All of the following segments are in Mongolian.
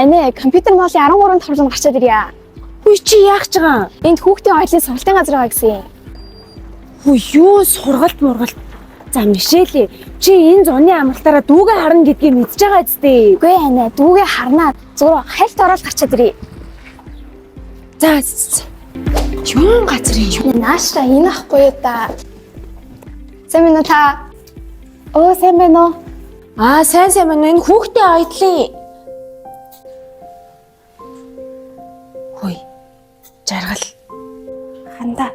Анэ компьютер моолын 13 тавланд гарчаад ирья. Хүй чи яах гэж байгаа? Энд хүүхдийн оюутлын сургалтын газар байгаа гэсэн юм. Хүй юу сургалт мургалт. За Мишель чи энэ зуны амралтаараа дүүгээ харна гэдгийг мэдж байгаа зү. Үгүй анэ дүүгээ харнаа. Зүгээр хальт ороод гарчаад ирья. За юун газар юм? Наашра энэ ахгүй юу да. Сайн байна уу та? Оо сайн байна уу? Аа сайн сайн байна уу? Энэ хүүхдийн оюутлын Хүй жаргал Хандаа.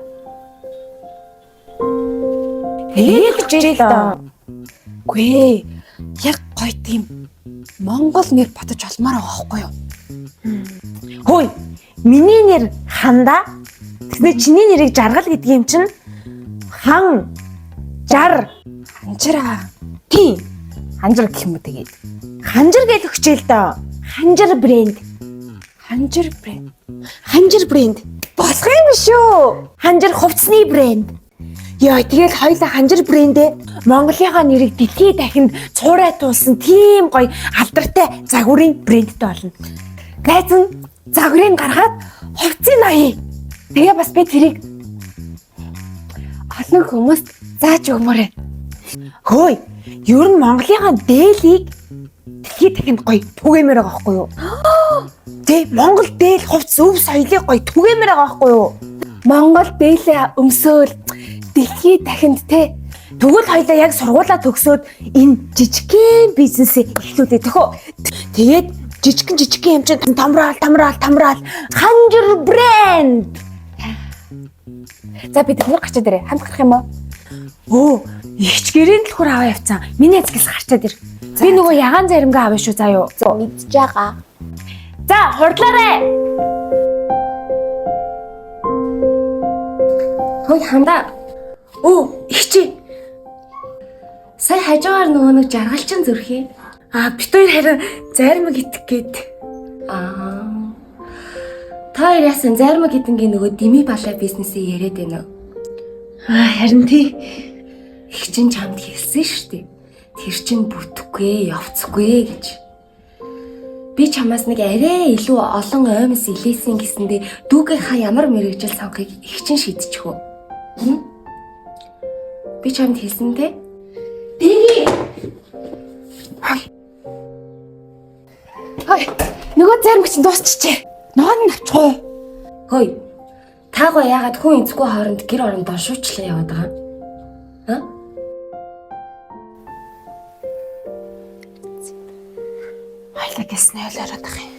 Тэгээд жирэл доо. Үгүй ээ. Яг гоё тийм Монгол нэр бодож олмоор байгаа байхгүй юу? Хөөе. Миний нэр Хандаа. Тэгснэ чиний нэрийг жаргал гэдэг юм чинь хан жар Ханжираа. тий. Ханжир гэх юм уу тэгээд. Ханжир гэж өгчээл доо. Ханжир брэнд. Ханжир брэнд. Ханжир брэнд. Болох юм шүү. Ханжир хувцсны брэнд. Яа, тэгэл хоёлаа ханжир брэндээ Монголынхаа нэрийг дэлхийд дахинд цуурай туулсан тийм гоё алдартай загварын брэндтэй болно. Гайз нь загварыг гаргаад хувцсыг аяа. Тэгээ бас би тэрийг Олон хүмүүст зааж өгмөр ээ. Хөөе, ер нь Монголынхаа дээлийг дэлхийд дахинд гоё түгээмээр байгаа байхгүй юу? Тэ Монгол дээл хувцс өв соёлыг гоё түгээмээр байгаа байхгүй юу? Монгол дээлээ өмсөөл дэлхий дахинд те Тэгвэл хоёлаа яг сургуулаа төгсөөд энэ жижигхэн бизнесээ эхлүүлээ төхөө. Тэгээд жижигхэн жижигхэн юм чинь томраал томраал томраал ханжир брэнд. За би дэлгүүр гарчаад ирээ. Хамт гарах юм уу? Өө, ихч гэрийн дэлгүүр аваа явцсан. Миний эцгээс гарчаад ир. Би нөгөө ягаан заримгаа авна шүү заа юу. Мэдж байгаа. За, хурдлаарай. Хөөе хандаа. Өө, ихчээ. Сая хажуугаар нөгөө нэг жаргалчин зөрхий. А бит хоёр харин заримг итгэх гээд. Аа. Та хоёр яасан зармаг гэдэнгийн нөгөө дими балай бизнесээ яриад байна уу? А харин тий. Их чинь чамд хэлсэн шүү дээ. Тэр чинь бүтэхгүй, явцгүй гэж. Би чамаас нэг арай илүү олон оймс илээсэн гэсэндээ дүүгийнхаа ямар мэрэгжил сонгохыг их чинь шийдчих үү? Хм? Би чамд хэлсэн те? Дэги. Хой. Нөгөө зарим чинь дуусчихжээ. Ноо нь авчихуу. Хөөе. Та гоо яагаад хүн эцгүй хооронд гэр оронд доншуучлаа яваад байгаа юм? Аа? Хоёлаа гэснээ ойлороод ах юм.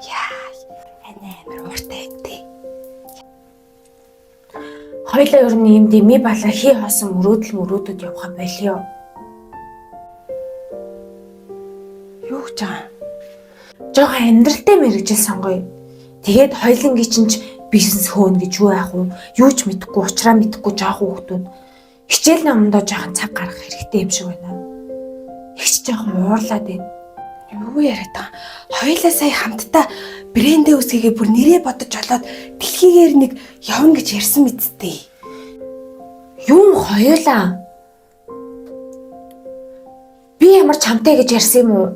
Яа, ане амар ууртай юм тий. Хоёлаа ер нь ийм дими балаа хий хоосон мөрөөдөл мөрөөдөд явах болио. Юу гэж байгаа юм? Жохоо амьдралтай мэрэгжил сонгоё. Тэгээд хоёлынгийн чинь ч бизнес хөөнө гэж юу яах вэ? Юу ч мэдэхгүй, учраа мэдэхгүй жоохон хүүхдүүд хичээл номдоо жоохон цаг гаргах хэрэгтэй юм шиг байна. Их ч жоохон уурлаад байна. Юу яриад байгаа? Хоёлаа сая хамтдаа брэндээ үсгээгээ бүр нэрээ бодож олоод дэлхийгээр нэг явна гэж ярьсан мэт дээ. Юу хоёулаа? Би ямар чамтай гэж ярьсан юм уу?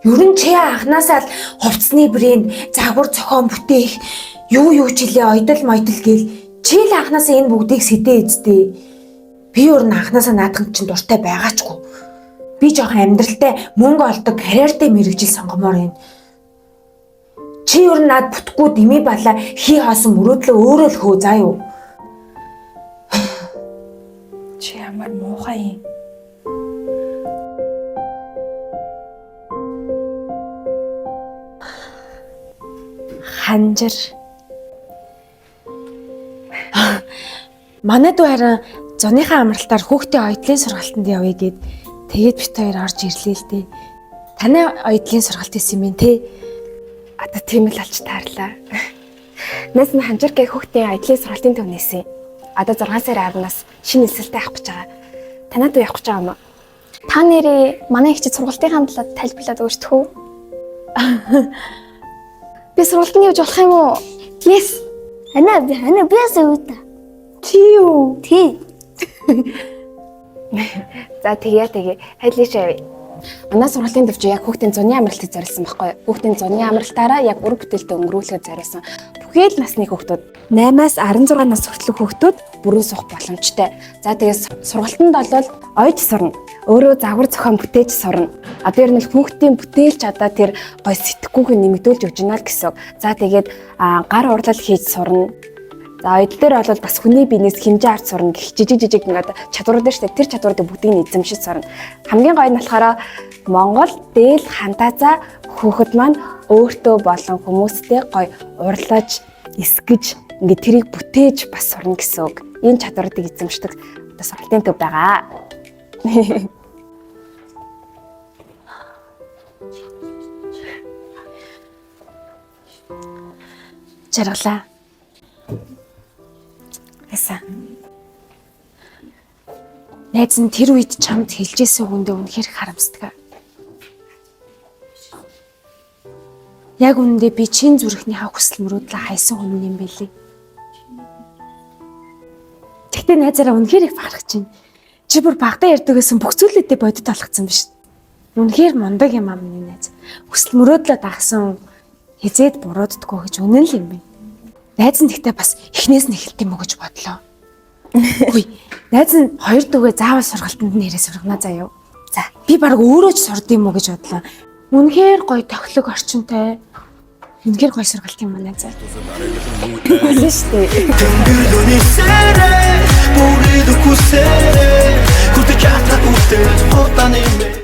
Ер нь чи анханасаа л хувцсны брэнд, загвар зохион бүтээх, юу юу ч илээ ойдол мойдол гээл чи л анханасаа энэ бүгдийг сэдээ эздээ. Би ер нь анханасаа наадхан чинь дуртай байгаачгүй. Би жоохон амьдралтай мөнгө олдог карьертэй мэрэгжил сонгомоор байна. Чи ер нь над бүтггүй дими балаа хий хоосон мөрөөдлөө өөрөө л хөө заа юу? Чи ямар муухай юм. Ханжир. Манай дүү харин зуныхаа амралтаар хүүхдийн оюутлын сургалтанд явъя гэд тэгээд бит хоёр орж ирлээ л дээ. Таны оюутлын сургалт хийсэн юм бэ те? Одоо тийм л алж таарлаа. Найс нь ханжир гэх хүүхдийн ажлын сургалтын төв нээсэн. Одоо 6 сарын 10-наас шинэ элсэлтэй авах гэж байгаа. Танад уу явах гэж байгаа юм уу? Та нэрээ манай ихчид сургалтынхаа талаар тайлбарлаад өгч тхүү. Би сургалтанд явж болох юм уу? Yes. Ана би ана би бас өвдө. Чи юу? Тий. За тэгье тэгье. Хайлээш явъя. Манай сургуулийн төвч яг хүүхдийн зуны амралтыг зориулсан байхгүй юу? Хүүхдийн зуны амралтаараа яг үр бүтээлтэй өнгөрүүлэхэд зориулсан. Бүхий л насны хүүхдүүд 8-аас 16 нас хүртэлх хүүхдүүд бүрэн суух боломжтой. За тэгээ сургалтанд бол ойж сурна. Өөрөө загвар зохион бүтээж сурна. Одоо ер нь л хүүхдийн бүтээлч одоо тэр гой сэтгүүг нэмэгдүүлж өгч байна л гэсэн. үг. За тэгээд гар урлал хийж сурна. За эдгээр дээр бол бас хүний биенээс хэмжээ авч сурна гэх жижиг жижиг ингээд чадварууд нь шүү дээ. Тэр чадваруудыг бүгдийг нь эзэмшиж сурна. Хамгийн гоё нь болохоор Монгол дээл хантаазаа хүүхэд маань өөртөө болон хүмүүстэй гоё урлаж, эсгэж ингээд тэрийг бүтээж бас сурна гэсэн үг. Энэ чадваруудыг эзэмшдэг одоо сургалтын төв байгаа. Жаргалаа. Яса. Найз нь тэр үед чамд хэлжсэн үгэндээ үнэхээр харамсдаг. Яг үнэндээ би чин зүрхнийхаа хүсэл мөрөөдлөө хайсан хүн юм байлээ. Тэгтээ найзаараа үнэхээр их бахархаж байна. Чи бүр багтаа ярьдаг гэсэн бүх зүйлүүдээ бодит болгоцсон биш. Үнэхээр мундаг юм аа миний найз. Хүсэл мөрөөдлөө дагсан хизээд бурууддаггүй гэж үнэн л юм байна. Найз нь тэгтээ бас эхнээс нь эхэлт юм уу гэж бодлоо. Үгүй. Найз нь хоёр дүүгээ заавал сургалтанд нэрээ сургана заяа. За би баг өөрөө ч сурд юм уу гэж бодлоо. Үнэхээр гоё тохилог орчинтой. Үнэхээр гоё сургалт юм аа найзаа. Хэлсэн шүү дээ. Тэнгэр нүсэрэ бүрээд үсэрэ. Күтэ чата үтэ хотаны.